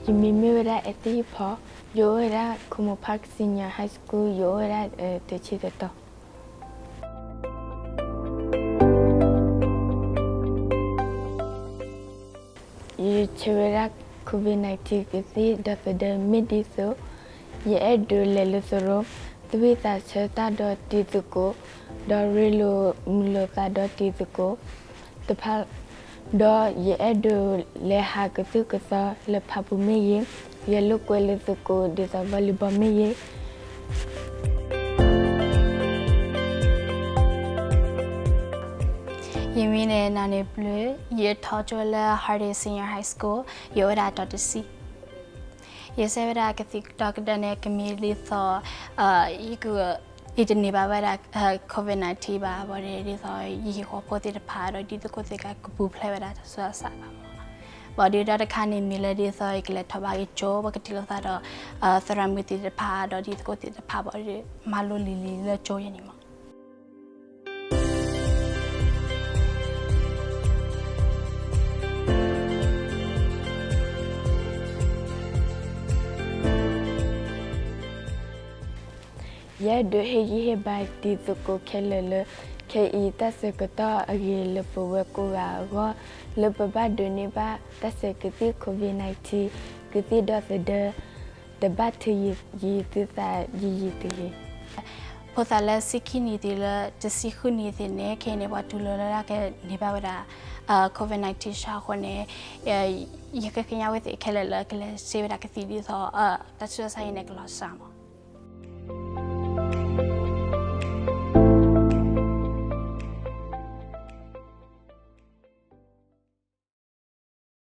ယမံၤမ့ၢ်ဝဲဒၣ် အဲသ့ၣ်ဟံၣ်ဖီ, ယအိၣ်ဝဲဒၣ် Khomopak Senior High School, ယအိၣ်ဝဲဒၣ်တဆံတတီၤ. ယဆၢဝဲဒၣ် COVID nineteen ကသံၣ်ဒီသဒၢ မ့ၢ်ဒ်သိး ယအဲၣ်ဒိးလဲၤလၢသရိာ်, သးဝံၣ်သးဆၢတၢ်ဒီးတံၤသကိး, ဒီးရ့လိာ်မုာ်လိာ်သးဒီးတံၤသကိးတဖၣ်, ဒီးယအဲၣ်ဒိးလဲၤဟးကသုၣ်ကသီလၢဖးပူၤမ့ၢ်ဂ့ၤ, ယလိာ်ကွဲလၢသကိးဒ်သိး volleyball မ့ၢ်ဂ့ၤ. ယမံၤန့ၣ် နီၢ်န့ၢ်ဘျုး, ယထီၣ်ကၠိလၢ Harding Senior High School, ယအိၣ်ဝဲဒၣ်တီၤတဆံ. ယဆၢဝဲဒၣ်ကသံၣ်ဒီသဒၢန့ၣ် ကမ့ၢ်ဒ်သိး ယက ယတန့ၢ်ဘၣ်ဝဲဒၣ် COVID nineteen ဘၣ်, ဘၣ်ဒီးဒ်သိး ယဟံၣ်ဃီဖိသ့ၣ်တဖၣ်ဒီးတံၤသကိးသ့ၣ်တဖၣ် ကပူၤဖျဲးဝဲဒၣ်တၢ်ဆူးတၢ်ဆါဘၣ်မး. ဘၣ်ဒီးတၢ်တခါန့ၣ် မ့ၢ်လၢဒ်သိးယကလဲၤထီၣ်ဘၣ်က့ၤကၠိ ပကထံၣ်လိာ်သးဒီး သရၣ်မုၣ်သ့ၣ်တဖၣ်ဒီးတံၤသကိးသ့ၣ်တဖၣ် ဘၣ်ဒီးမၤလိလံၤလံၤလၢကၠိယဲန့ၣ်မး. ယအဲၣ်ဒိးဟ့ၣ်ဂံၢ်ဟ့ၣ်ဘါတံၤသကိးခဲလၢာ်လၢ ခဲအံၤတၢ်ဆၢကတီၢ်အဂ့ၤလၢပဝဲကိးဂၤအဂီၢ် လၢပဘၣ်ဒိးန့ၢ်ဘၣ်တၢ်ဆဲးကသံၣ် COVID nineteen ကသံၣ်ဒီသဒၢ တဘၣ်ထုးယံာ်သုသးယံာ်ယံာ်တဂ့ၤ. ဖိသၣ်လၢဆံခံနံၣ်သ့ၣ်လၢတဆံဃုနံၣ်သ့ၣ်န့ၣ် ခဲအံၤန့ၣ် ပှၤတူၢ်လိာ်လၢကန့ၢ်ဘၣ်ဝဲဒၣ် COVID nineteen ဆါအဃိန့ၣ် ယဃ့ကညးဝဲသ့ၣ်ခဲလၢာ်လၢကလဲၤစ့ဝဲဒၣ်ကသံၣ်ဒ်သိး တၢ်ဆူးတၢ်ဆါအံၤန့ၣ်ကလီၤစှၤမး.